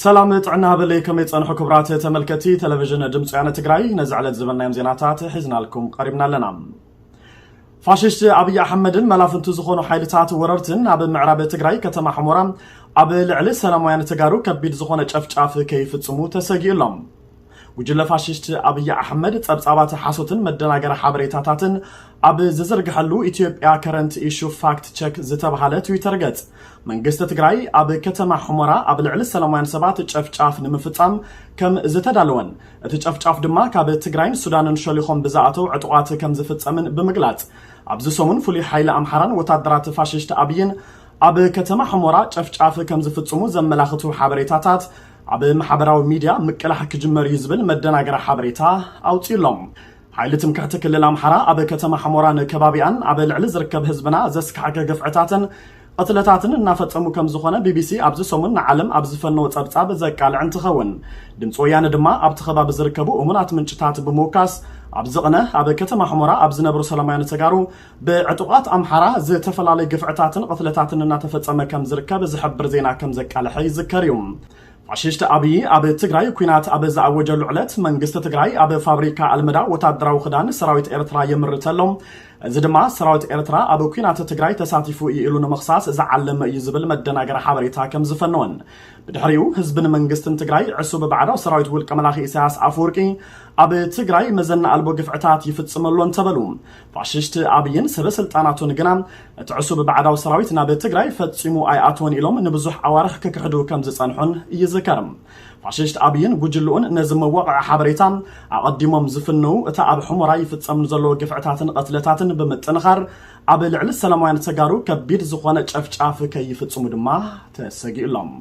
ሰላም ጥዕና ሃበለይ፣ ከመይ ጸንሑ ክቡራት ተመልከቲ ቴሌቪዥን ድምፂ ወያነ ትግራይ? ነዚ ዕለት ዝበልናዮም ዜናታት ሒዝናልኩም ቀሪብና ኣለና። ፋሽስት ኣብይ ኣሕመድን መላፍንቱ ዝኾኑ ሓይልታት ወረርትን ኣብ ምዕራብ ትግራይ ከተማ ሑመራ ኣብ ልዕሊ ሰላማውያን ተጋሩ ከቢድ ዝኾነ ጨፍጫፍ ከይፍጽሙ ተሰጊኡ ኣሎ። ጉጅለ ፋሽስት ኣብይ ኣሕመድ ጸብጻባት ሓሶትን መደናገሪ ሓበሬታታትን ኣብ ዝዝርግሐሉ ኢትዮጵያ ከረንት ኢሹ ፋክት ቸክ ዝተባህለ ትዊተር ገጽ፣ መንግስቲ ትግራይ ኣብ ከተማ ሑመራ ኣብ ልዕሊ ሰላማውያን ሰባት ጨፍጫፍ ንምፍጻም ከም ዝተዳለወን እቲ ጨፍጫፍ ድማ ካብ ትግራይን ሱዳንን ሸሊኾም ብዝኣተው ዕጡቓት ከም ዝፍጸምን ብምግላጽ፣ ኣብዚ ሰሙን ፍሉይ ሓይሊ ኣምሓራን ወታደራት ፋሽስት ኣብይን ኣብ ከተማ ሑመራ ጨፍጫፍ ከም ዝፍጽሙ ዘመላኽቱ ሓበሬታታት ኣብ ማሕበራዊ ሚድያ ምቅላሕ ክጅመር እዩ ዝብል መደናገሪ ሓበሬታ ኣውፂኡ ኣሎ። ሓይሊ ትምክሕቲ ክልል ኣምሓራ ኣብ ከተማ ሑመራን ከባቢኣን ኣብ ልዕሊ ዝርከብ ህዝብና ዘስካሕከ ግፍዕታትን ቅትለታትን እናፈጸሙ ከም ዝኾነ ቢቢሲ ኣብዚ ሰሙን ንዓለም ኣብ ዝፈነዎ ጸብጻብ ዘቃልዕ እንትኸውን፣ ድምፂ ወያነ ድማ ኣብቲ ከባቢ ዝርከቡ እሙናት ምንጭታት ብምውካስ፣ ኣብ ዝቕነ ኣብ ከተማ ሑመራ ኣብ ዝነብሩ ሰላማውያን ተጋሩ ብዕጡቓት ኣምሓራ ዝተፈላለዩ ግፍዕታትን ቅትለታትን እናተፈጸመ ከም ዝርከብ ዝሕብር ዜና ከም ዘቃልሐ ይዝከር እዩ። ፋሽስት ኣብይ ኣብ ትግራይ ኲናት ኣብ ዝኣወጀሉ ዕለት መንግስቲ ትግራይ ኣብ ፋብሪካ ኣልመዳ ወታደራዊ ክዳን ሰራዊት ኤርትራ የምርት ኣሎ። እዚ ድማ ሰራዊት ኤርትራ ኣብ ኲናት ትግራይ ተሳቲፉ እዩ ኢሉ ንምኽሳስ ዝዓለመ እዩ ዝብል መደናገሪ ሓበሬታ ከም ዝፈነወን፣ ብድሕሪኡ ህዝብን መንግስትን ትግራይ ዕሱብ ባዕዳዊ ሰራዊት ውልቀ መላኺ ኢሳያስ ኣፈወርቂ ኣብ ትግራይ መዘና ኣልቦ ግፍዕታት ይፍጽመሉ እንተበሉ፣ ፋሽስት ኣብይን ሰበ ስልጣናቱን ግና እቲ ዕሱብ ባዕዳዊ ሰራዊት ናብ ትግራይ ፈጺሙ ኣይኣትወን ኢሎም ንብዙሕ ኣዋርሕ ክክሕዱ ከም ዝጸንሑን ይዝከር። ፋሽስት ኣብይን ጉጅልኡን ነዚ መዋቕዒ ሓበሬታ ኣቐዲሞም ዝፍንው፣ እቲ ኣብ ሑመራ ይፍጸም ንዘለዎ ግፍዕታትን ቐትለታትን ብምጥንኻር፣ ኣብ ልዕሊ ሰላማውያን ተጋሩ ከቢድ ዝኾነ ጨፍጫፍ ከይፍጽሙ ድማ ተሰጊኡሎም።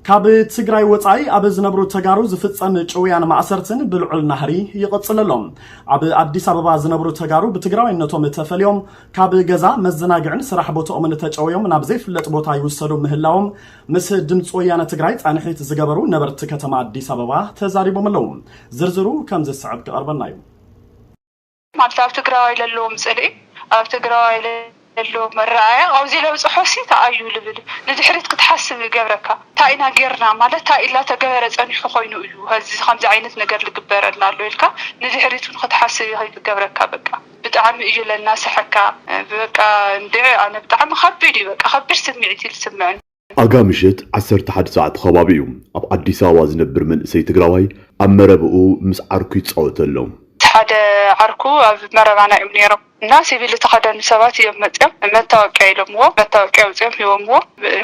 ካብ ትግራይ ወጻኢ ኣብ ዝነብሩ ተጋሩ ዝፍጸም ጭውያን ማእሰርትን ብልዑል ናህሪ ይቕጽል ኣሎ። ኣብ ኣዲስ ኣበባ ዝነብሩ ተጋሩ ብትግራዋይነቶም ተፈልዮም ካብ ገዛ፣ መዘናግዕን ስራሕ ቦታኦምን ተጨውዮም ናብ ዘይፍለጥ ቦታ ይውሰዱ ምህላዎም ምስ ድምፂ ወያነ ትግራይ ጻንሒት ዝገበሩ ነበርቲ ከተማ ኣዲስ ኣበባ ተዛሪቦም ኣለዉ። ዝርዝሩ ከም ዝስዕብ ክቐርበልና እዩ። ማለት ኣብ ትግራዋይ ለለዎም ጽልኢ፣ ኣብ ትግራዋይ ለለዎም መረኣያ ኣብዚ ለብጽሖ ሲ ተኣዩ ልብል ንድሕሪት ክትሓስብ ይገብረካ። እንታይ ኢና ጌርና ማለት እንታይ ኢላ ተገበረ ጸኒሑ ኮይኑ እዩ ሀዚ ከምዚ ዓይነት ነገር ልግበረልና ኣሎ ኢልካ ንድሕሪት እውን ክትሓስብ ይገብረካ። በቃ ብጣዕሚ እዩ ለናስሐካ። በቃ እንድዒ ኣነ ብጣዕሚ ከቢድ እዩ። በቃ ከቢድ ስምዒት እዩ ዝስምዐኒ። ኣጋ ምሸት ዓሰርተ ሓደ ሰዓት ከባቢ እዩ ኣብ ኣዲስ ኣበባ ዝነብር መንእሰይ ትግራዋይ ኣብ መረብኡ ምስ ዓርኩ ይጻወት ኣሎ። ሓደ ዓርኩ ኣብ መረባና እዮም ነይሮም እና ሲቪል ዝተኸደኑ ሰባት እዮም መፅዮም መታወቂያ ኢሎምዎ መታወቂያ ኣውፅኦም ሂቦምዎ።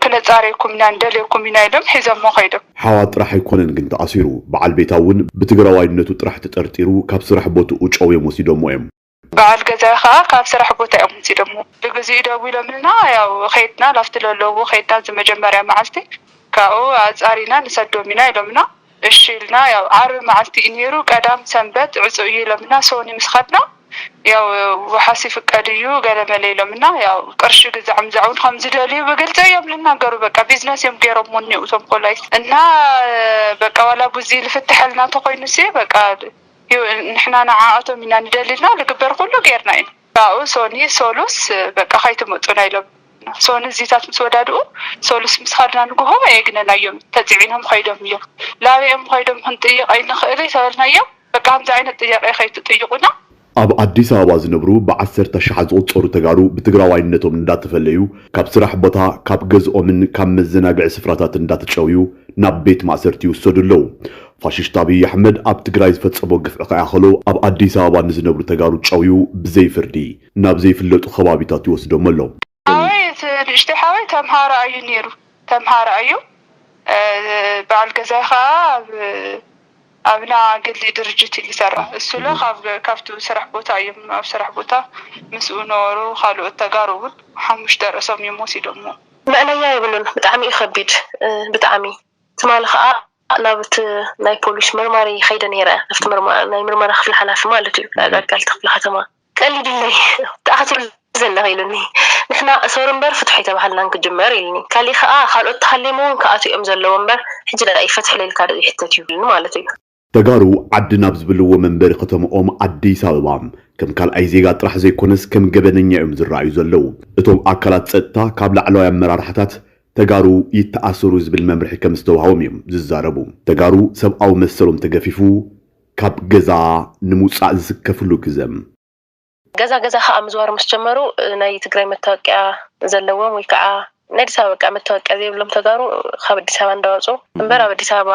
ክነፃርየኩም ኢና ንደልየኩም ኢና ኢሎም ሒዞሞ ከይዶም። ሓዋ ጥራሕ ኣይኮነን ግን ተኣሲሩ፣ በዓል ቤታ እውን ብትግራዋይነቱ ጥራሕ ተጠርጢሩ ካብ ስራሕ ቦትኡ ጨውዮም ወሲዶሞ እዮም። በዓል ገዛይ ከኣ ካብ ስራሕ ቦታ እዮም ወሲዶምዎ። ብግዚኡ ደዊሎምልና ያው ከይድና ላፍቲ ለለውዎ ከይድና እዚ መጀመርያ መዓልቲ ካብኡ ኣጻሪና ንሰዶም ኢና ኢሎምና እሺ ኢልና ያው ዓርቢ መዓልቲ እዩ ነይሩ ቀዳም ሰንበት ዕጹ እዩ ኢሎምና ሶኒ ምስ ከድና ያው ወሓሲ ፍቀድ እዩ ገለመለ ኢሎምና ያው ቅርሺ ግዛዕ ምዛዕ እውን ከም ዝደልዩ ብግልፂ እዮም ዝናገሩ በቃ ቢዝነስ እዮም ገይሮሞ እኒኡ እቶም ፖላይስ እና በቃ ዋላ ቡዚ ልፍትሐልና ተኮይኑሲ በቃ ንሕና ንዓኣቶም ኢና ንደሊ ኢልና ልግበር ኩሉ ጌርና ኢና። ካብኡ ሶኒ ሶሉስ በቃ ከይትመፁና ኢሎም ሶኒ እዚታት ምስ ወዳድኡ ሶሉስ ምስ ከድና ንግሆ ኣየግነናዮም ተፅዒኖም ከይዶም እዮም። ላበይ እዮም ከይዶም ክንጥይቕ ኣይንኽእል ተበልናዮም። በቃ ከምዚ ዓይነት ጥያቄ ከይትጥይቁና። ኣብ ኣዲስ ኣበባ ዝነብሩ ብዓሰርተ ኣሽሓት ዝቑጸሩ ተጋሩ ብትግራዋይነቶም እንዳተፈለዩ ካብ ስራሕ ቦታ፣ ካብ ገዝኦምን ካብ መዘናግዒ ስፍራታት እንዳተጨውዩ ናብ ቤት ማእሰርቲ ይውሰዱ ኣለዉ። ፋሽስት ኣብይ ኣሕመድ ኣብ ትግራይ ዝፈጸሞ ግፍዒ ከይኣኸሎ ኣብ ኣዲስ ኣበባ ንዝነብሩ ተጋሩ ጨውዩ ብዘይ ፍርዲ ናብ ዘይፍለጡ ከባቢታት ይወስዶም ኣሎ። ሓወይ እቲ ንእሽተይ ሓወይ ተምሃሮ ኣዩ ነይሩ ተምሃሮ ኣዩ በዓል ገዛይ ከዓ ኣብ ኣብና ግሊ ድርጅት እዩ ዝሰርሕ እሱለ ካብቱ ስራሕ ቦታ እዮም ኣብ ስራሕ ቦታ ምስኡ ነበሩ ካልኦት ተጋሩ እውን ሓሙሽተ ርእሶም እዮም ወሲዶምዎ። መእለያ የብሉን ብጣዕሚ እዩ ከቢድ ብጣዕሚ ትማሊ ከዓ ናብቲ ናይ ፖሊስ መርማሪ ከይደ ነይረ ናብቲ ናይ ምርመራ ክፍሊ ሓላፊ ማለት እዩ ናይ ኣገልገልቲ ክፍሊ ከተማ ቀሊድለይ ተኣኽትሉ ዘለኺ ኢሉኒ። ንሕና እሰሩ እምበር ፍትሑ ኣይተባሃልናን ክጅመር ኢልኒ። ካሊእ ኸኣ ካልኦት ተሃልዮም እውን ክኣትዉ እዮም ዘለዎ እምበር ሕጂ ደኣ ይፈትሕለይ ኢልካ ዶ ይሕተት እዩ ኢሉኒ ማለት እዩ። ተጋሩ ዓዲ ናብ ዝብልዎ መንበሪ ከተምኦም ኣዲስ ኣበባ ከም ካልኣይ ዜጋ ጥራሕ ዘይኮነስ ከም ገበነኛ እዮም ዝረኣዩ ዘለዉ። እቶም ኣካላት ጸጥታ ካብ ላዕለዋይ ኣመራርሓታት ተጋሩ ይተኣሰሩ ዝብል መምርሒ ከም ዝተዋህቦም እዮም ዝዛረቡ። ተጋሩ ሰብኣዊ መሰሎም ተገፊፉ ካብ ገዛ ንምውፃእ ዝስከፍሉ ግዘ። ገዛ ገዛ ከዓ ምዝዋር ምስ ጀመሩ፣ ናይ ትግራይ መታወቂያ ዘለዎም ወይ ከዓ ናይ ኣዲስ ኣበባ በቃ መታወቂያ ዘይብሎም ተጋሩ ካብ ኣዲስ ኣበባ እንዳወፁ እምበር ኣብ ኣዲስ ኣበባ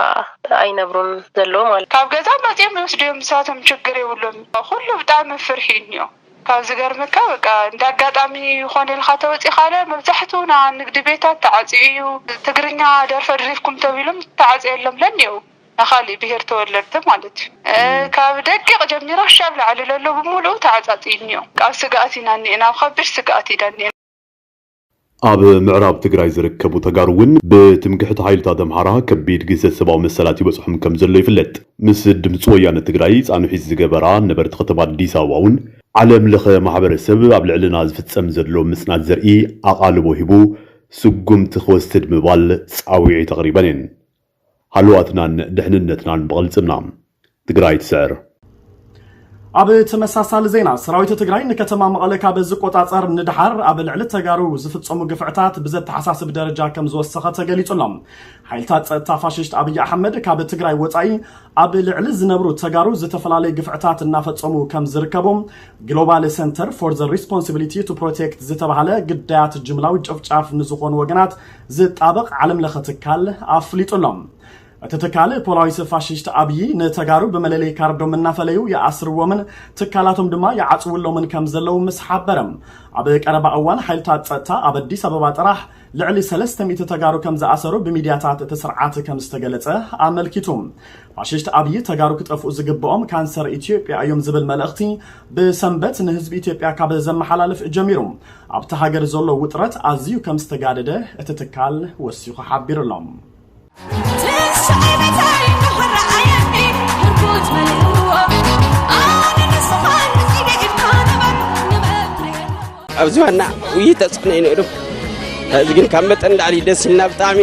ኣይነብሩን ዘለዉ ማለት እዩ። ካብ ገዛ መፅኦም ይወስድዮም፣ ንሳቶም ችግር የብሎም። ኩሉ ብጣዕሚ ፍርሒ እኒኦ። ካብ ዝገርመካ በቃ እንደ ኣጋጣሚ ይኾን ኢልካ ተወፂኻለ መብዛሕትኡ ና ንግዲ ቤታት ተዓፅዩ እዩ። ትግርኛ ደርፈ ድሪፍኩም ተቢሎም ተዓፅየሎም ለኒየው። ንኻሊእ ብሄር ተወለድቲ ማለት እዩ። ካብ ደቂቕ ጀሚራ ሻብ ላዕሊ ለሎ ብምሉኡ ተዓፃፂ እኒኦ። ኣብ ስግኣት ኢና እኒኤና፣ ኣብ ከቢድ ስግኣት ኢና እኒኤና። ኣብ ምዕራብ ትግራይ ዝርከቡ ተጋሩ እውን ብትምክሕቲ ሓይልታት ኣምሓራ ከቢድ ግህሰት ሰብኣዊ መሰላት ይበፅሖም ከም ዘሎ ይፍለጥ። ምስ ድምፂ ወያነ ትግራይ ፃንሒት ዝገበራ ነበርቲ ከተማ ኣዲስ ኣበባ እውን ዓለም ለኸ ማሕበረሰብ ኣብ ልዕልና ዝፍፀም ዘሎ ምፅናት ዘርኢ ኣቓልቦ ሂቡ ስጉምቲ ክወስድ ምባል ፃውዒት ኣቕሪበን እየን። ሃለዋትናን ድሕንነትናን ብቕልፅምና። ትግራይ ትስዕር። ኣብ ተመሳሳሊ ዜና ሰራዊት ትግራይ ንከተማ መቐለ ካብ ዝቆፃፀር ንድሓር ኣብ ልዕሊ ተጋሩ ዝፍፀሙ ግፍዕታት ብዘተሓሳስብ ደረጃ ከም ዝወሰኸ ተገሊፁ ኣሎ። ሓይልታት ፀጥታ ፋሽስት ኣብይ ኣሕመድ ካብ ትግራይ ወፃኢ ኣብ ልዕሊ ዝነብሩ ተጋሩ ዝተፈላለዩ ግፍዕታት እናፈፀሙ ከም ዝርከቡ ግሎባል ሰንተር ፎር ዘ ሪስፖንሲቢሊቲ ቱ ፕሮቴክት ዝተባሃለ ግዳያት ጅምላዊ ጨፍጫፍ ንዝኾኑ ወገናት ዝጣበቕ ዓለም ለኸ ትካል ኣፍሊጡ ኣሎ። እቲ ትካል ፖላዊስ ፋሽስት ኣብይ ንተጋሩ ብመለለይ ካርዶም እናፈለዩ ይኣስርዎምን ትካላቶም ድማ ይዓፅውሎምን ከም ዘለዉ ምስ ሓበረ፣ ኣብ ቀረባ እዋን ሓይልታት ፀጥታ ኣብ ኣዲስ ኣበባ ጥራሕ ልዕሊ ሰለስተ ሚእቲ ተጋሩ ከም ዝኣሰሩ ብሚድያታት እቲ ስርዓት ከም ዝተገለፀ ኣመልኪቱ። ፋሽስት ኣብይ ተጋሩ ክጠፍኡ ዝግብኦም ካንሰር ኢትዮጵያ እዮም ዝብል መልእኽቲ ብሰንበት ንህዝቢ ኢትዮጵያ ካብ ዘመሓላልፍ ጀሚሩ ኣብቲ ሃገር ዘሎ ውጥረት ኣዝዩ ከም ዝተጋደደ እቲ ትካል ወሲኹ ሓቢሩ ኣሎ። ኣብዚ ዋና ውይይት ተፅዕኖ እዩ ነይሩ። ሕዚ ግን ካብ መጠን ላዕሊ ደስ ኢልና ብጣዕሚ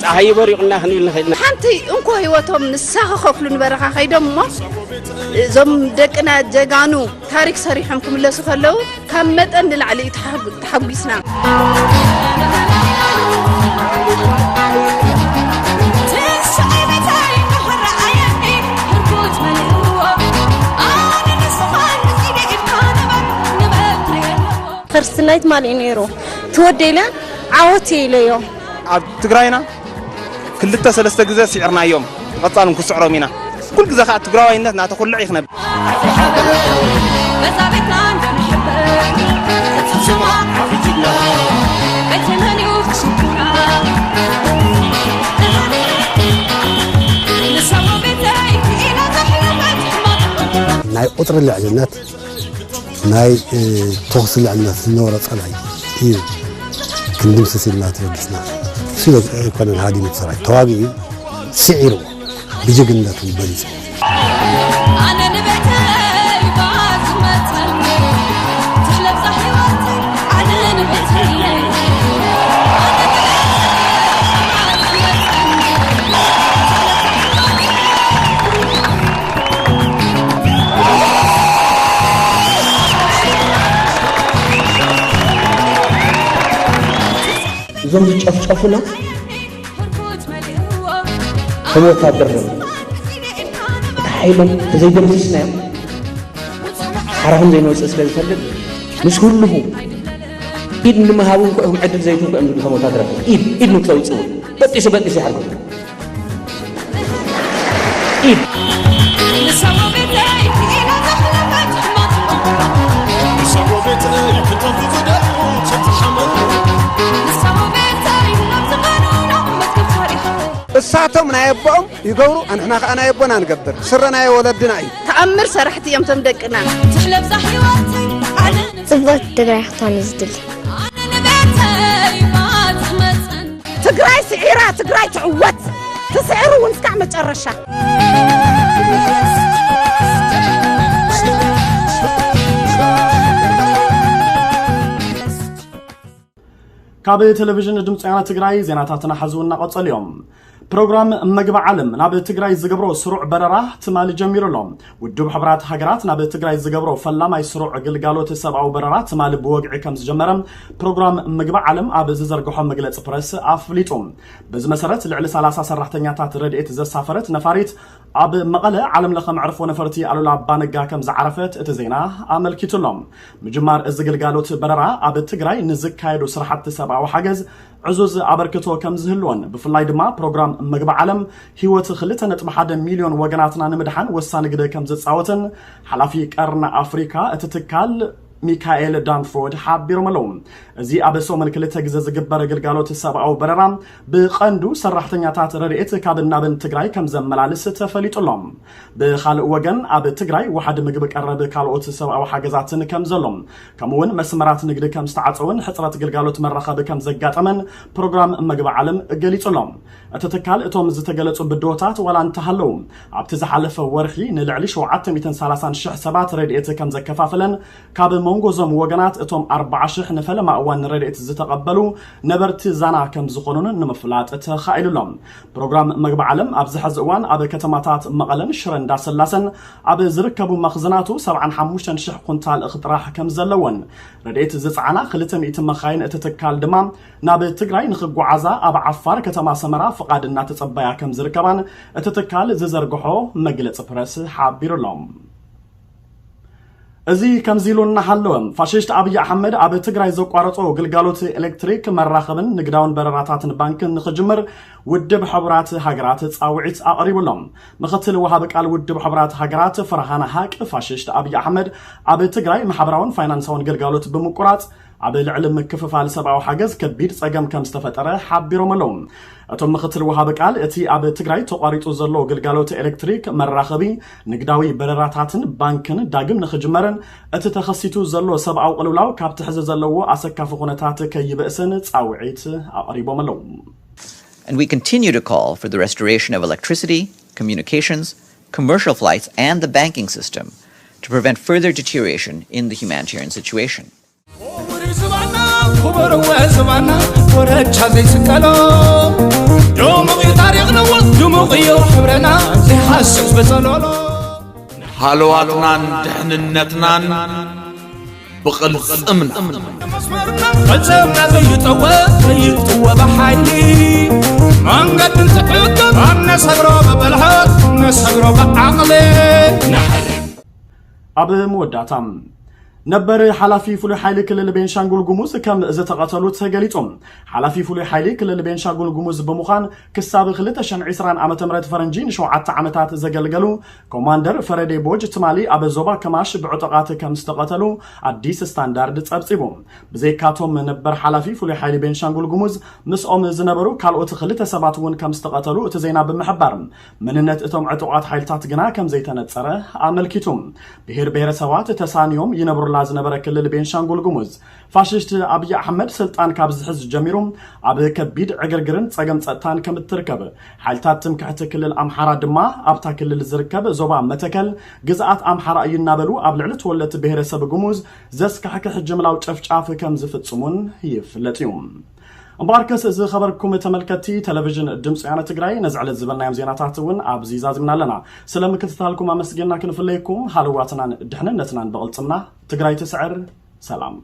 ፀሓይ በሪቑና ክንብል ንኽእል ኢና። ሓንቲ እንኮ ህይወቶም ንሳ ክኸፍሉ ንበረኻ ከይዶም እሞ እዞም ደቅና ጀጋኑ ታሪክ ሰሪሖም ክምለሱ ከለዉ ካብ መጠን ንላዕሊ እዩ ተሓጉ- ተሓጒስና። ክርስትናይ ትማሊ እዩ ነይሩ። ትወደይ ኢለ ዓወት እየ ኢለዮ። ኣብ ትግራይና ክልተ ሰለስተ ግዜ ስዒርናዮም፣ ብቐጻል እውን ክስዕሮም ኢና። ኩሉ ግዜ ከኣ ትግራዋይነት ናተኹልዕ እዩ ክነብር። ናይ ቁፅሪ ልዕልነት ናይ ተኹሲ ልዕልነት ዝነበሮ ፀላኢ እዩ ክንድምስስ ኢልና ተበጊስና። እሱ ኣይኮነን ሃዲሙ እቲ ሰራዊት ተዋጊኡ እዩ ስዒርዎ ብጅግንነቱ በሊፁ። እዞም ዝጨፍጨፉና ከም ወታደር ነው። እቲ ሓይሎም ተዘይደምሲስናዮም ሓራኹም ዘይንወፅእ ስለ ዝፈልጥ ምስ ህልኹ ኢድ ንምሃቡ እንኳ ኢኹም ዕድል ዘይትህቡ እዮም ዝብሉ ከም ወታደራት ኢድ ኢድ ንክተውፅኡ በጢሱ በጢሱ ይሓርኩም። እሳቶም ናይ ኣቦኦም ይገብሩ፣ ኣንሕና ከኣ ናይ ኣቦና ንገብር። ስረ ናይ ወለድና እዩ። ተኣምር ሰራሕቲ እዮም እቶም ደቅና። ትሕለብዛ ህይወት ኣነ ጽብቕቲ ትግራይ ክትኮን እዩ ዝድሊ። ኣነ ንቤተይ ባጽመ ትግራይ ስዒራ ትግራይ ትዕወት። ትስዕር እውን እስካዕ መጨረሻ። ካብ ቴሌቪዥን ድምፂ ወያነ ትግራይ ዜናታትና ሓዚ እናቐጸሉ እዮም። ፕሮግራም መግቢ ዓለም ናብ ትግራይ ዝገብሮ ስሩዕ በረራ ትማሊ ጀሚሩ ኣሎ። ውድብ ሕቡራት ሃገራት ናብ ትግራይ ዝገብሮ ፈላማይ ስሩዕ ግልጋሎት ሰብኣዊ በረራ ትማሊ ብወግዒ ከም ዝጀመረ ፕሮግራም መግቢ ዓለም ኣብ ዝዘርግሖ መግለፂ ፕረስ ኣፍሊጡ። በዚ መሰረት ልዕሊ ሰላሳ ሰራሕተኛታት ረድኤት ዘሳፈረት ነፋሪት ኣብ መቐለ ዓለም ለኸ መዕርፎ ነፈርቲ ኣሉላ ኣባነጋ ከም ዝዓረፈት እቲ ዜና ኣመልኪቱ ኣሎ። ምጅማር እዚ ግልጋሎት በረራ ኣብ ትግራይ ንዝካየዱ ስራሕቲ ሰብኣዊ ሓገዝ ዕዙዝ ኣበርክቶ ከም ዝህልዎን ብፍላይ ድማ ፕሮግራም መግቢ ዓለም ህይወት ክልተ ነጥቢ ሓደ ሚልዮን ወገናትና ንምድሓን ወሳኒ ግደ ከም ዝፃወትን ሓላፊ ቀርኒ ኣፍሪካ እቲ ትካል ሚካኤል ዳንፎርድ ሓቢሮም ኣለዉ። እዚ ኣብ ሰሙን ክልተ ግዜ ዝግበር ግልጋሎት ሰብኣዊ በረራ ብቐንዱ ሰራሕተኛታት ረድኤት ካብ ናብን ትግራይ ከም ዘመላልስ ተፈሊጡ ኣሎ። ብኻልእ ወገን ኣብ ትግራይ ዋሕዲ ምግቢ ቀረብ ካልኦት ሰብኣዊ ሓገዛትን ከም ዘሎ ከምኡውን መስመራት ንግዲ ከም ዝተዓፀውን ሕፅረት ግልጋሎት መራኸቢ ከም ዘጋጠመን ፕሮግራም መግቢ ዓለም ገሊጹ ኣሎ። እቲ ትካል እቶም ዝተገለጹ ብድሆታት ዋላ እንተሃለዉ ኣብቲ ዝሓለፈ ወርሒ ንልዕሊ ሸውዓተ ሚእትን ሰላሳን ሽሕ ሰባት ረድኤት ከም ዘከፋፈለን ካብ መንጎ እዞም ወገናት እቶም ኣርባዓ ሽሕ ንፈለማ እዋን ንረድኤት ዝተቐበሉ ነበርቲ ዛና ከም ዝኾኑን ንምፍላጥ ተኻኢሉ ኣሎ። ፕሮግራም መግቢ ዓለም ኣብዚ ሕዚ እዋን ኣብ ከተማታት መቐለን ሽረ እንዳሰላሰን ኣብ ዝርከቡ መኽዝናቱ ሰብዓን ሓሙሽተን ሽሕ ኩንታል እኽሊ ጥራሕ ከም ዘለዎን ረድኤት ዝፀዓና ክልተ ሚእቲ መኻይን እቲ ትካል ድማ ናብ ትግራይ ንኽጓዓዛ ኣብ ዓፋር ከተማ ሰመራ ፍቓድ እናተፀበያ ከም ዝርከባን እቲ ትካል ዝዘርግሖ መግለፂ ፕረስ ሓቢሩ ኣሎ። እዚ ከምዚ ኢሉ እናሃለወ ፋሽስት ኣብይ ኣሕመድ ኣብ ትግራይ ዘቋረጾ ግልጋሎት ኤሌክትሪክ መራኸብን ንግዳውን በረራታትን ባንክን ንኽጅምር ውድብ ሕቡራት ሃገራት ጻውዒት ኣቕሪቡ ኣሎ። ምኽትል ወሃቢ ቃል ውድብ ሕቡራት ሃገራት ፈርሃን ሃቅ ፋሽስት ኣብይ ኣሕመድ ኣብ ትግራይ ማሕበራውን ፋይናንሳውን ግልጋሎት ብምቁራጽ ኣብ ልዕሊ ምክፍፋል ሰብኣዊ ሓገዝ ከቢድ ጸገም ከም ዝተፈጠረ ሓቢሮም ኣለዉ። እቶም ምኽትል ወሃቢ ቃል እቲ ኣብ ትግራይ ተቋሪጹ ዘሎ ግልጋሎት ኤሌክትሪክ መራኸቢ ንግዳዊ በረራታትን ባንክን ዳግም ንኽጅመርን እቲ ተኸሲቱ ዘሎ ሰብኣዊ ቅልውላው ካብቲ ሕዚ ዘለዎ ኣሰካፊ ኩነታት ከይብእስን ጻውዒት ኣቕሪቦም ኣለዉ። And we continue to call for the restoration of electricity, communications, commercial flights, and the banking system to prevent further deterioration in the humanitarian situation. ክቡር ዝባና ክቡር ዝባና ኮረቻ ዘይስቀሎ ድሙቕ እዩ ታሪኽና ድሙቕ እዩ ሕብረና ዘይሃስስ በጸሎሎ ሃለዋትናን ድሕንነትናን ብቕልጽምና መስመርና ፈጸምና ዘይጠወ ዘይጥወ ብሓይሊ መንገድን ዝሕግም ኣብ ነሰግሮ ብብልሓት ነሰግሮ ብዓቕሊ ንሓሊ ኣብ መወዳእታ ነበር ሓላፊ ፍሉይ ሓይሊ ክልል ቤንሻንጉል ጉሙዝ ከም ዝተቐተሉ ተገሊጹ። ሓላፊ ፍሉይ ሓይሊ ክልል ቤንሻንጉል ጉሙዝ ብምዃን ክሳብ ክልተ ሽሕን ዕስራን ዓመተ ምህረት ፈረንጂ ንሸውዓተ ዓመታት ዘገልገሉ ኮማንደር ፈረዴ ቦጅ ትማሊ ኣብ ዞባ ከማሽ ብዕጡቓት ከም ዝተቐተሉ ኣዲስ ስታንዳርድ ጸብጺቡ። ብዘይካቶም ነበር ሓላፊ ፍሉይ ሓይሊ ቤንሻንጉል ጉሙዝ ምስኦም ዝነበሩ ካልኦት ክልተ ሰባት እውን ከም ዝተቐተሉ እቲ ዜና ብምሕባር፣ መንነት እቶም ዕጡቓት ሓይልታት ግና ከም ዘይተነጸረ ኣመልኪቱ። ብሄር ብሄረሰባት ተሳንዮም ይነብሩላ ዝነበረ ክልል ቤንሻንጉል ጉሙዝ ፋሽስት ኣብይ ኣሕመድ ስልጣን ካብ ዝሕዝ ጀሚሩ ኣብ ከቢድ ዕግርግርን ጸገም ጸጥታን ከም እትርከብ፣ ሓይልታት ትምክሕቲ ክልል ኣምሓራ ድማ ኣብታ ክልል ዝርከብ ዞባ መተከል ግዝኣት ኣምሓራ እዩ እናበሉ ኣብ ልዕሊ ተወለድቲ ብሄረሰብ ጉሙዝ ዘስካሕክሕ ጅምላዊ ጨፍጫፍ ከም ዝፍጽሙን ይፍለጥ እዩ። እምበኣርከስ ዝኸበርኩም ተመልከትቲ ቴሌቪዥን ድምፂ ወያነ ትግራይ ነዚ ዕለት ዝበልናዮም ዜናታት እውን ኣብዚ ዛዚምና ኣለና። ስለ ምክትታልኩም ኣመስጊና ክንፍለየኩም ሃለዋትናን ድሕንነትናን ብቕልፅምና ትግራይ ትስዕር። ሰላም።